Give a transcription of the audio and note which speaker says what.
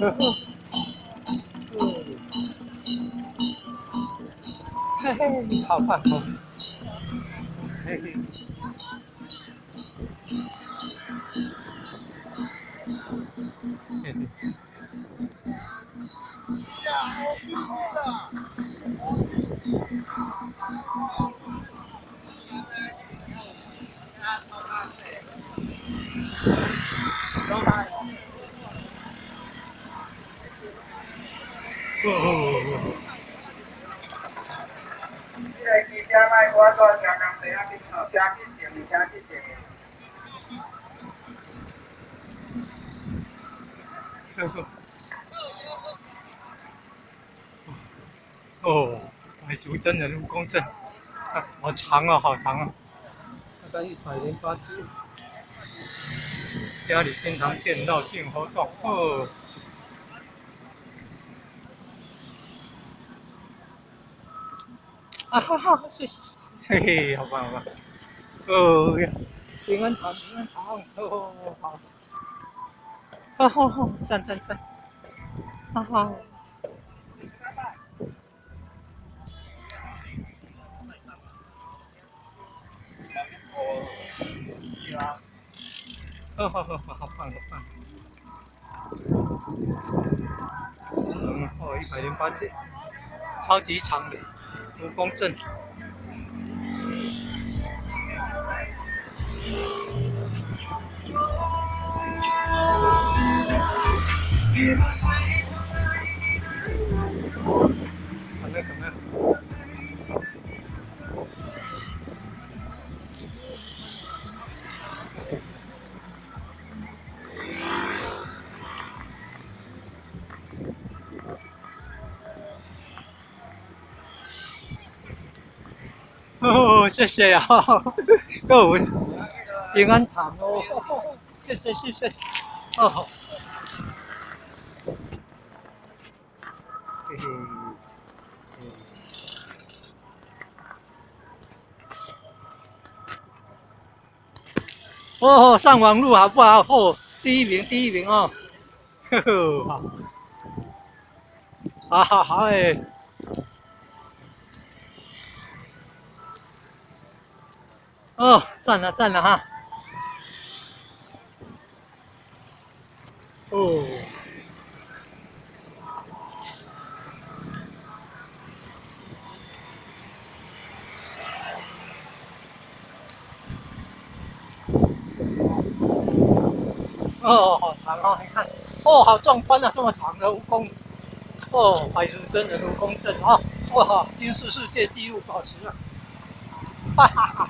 Speaker 1: 嘿嘿，好棒哦！嘿嘿。嘿嘿。哦。
Speaker 2: 这个汽车莫我煞车工地仔紧吼，车去停的，车去停的。
Speaker 1: 哦，白族真人蜈蚣阵，好长啊，好长啊，大概108只。家里经常见绕境活动哦。啊哈哈，谢谢谢谢，嘿嘿，好棒好棒。哦呀，平安堂平安堂，哦好，好好好，赞赞赞，哈哈。好好好好，好棒好棒。长哦，108只，超级长的蜈蚣阵。好的，好的。哦，谢谢呀，各位平安堂哦，谢谢谢谢，哦，嘿嘿，哦，上网路好不好？哦，第一名，第一名哦，呵呵，好，好好哎。哦，赞了赞了哈！哦，哦，好长哦，你看，哦，好壮观啊，这么长的蜈蚣，哦，白族真人蜈蚣阵哦，哇，金氏世界纪录保持了，哈哈哈。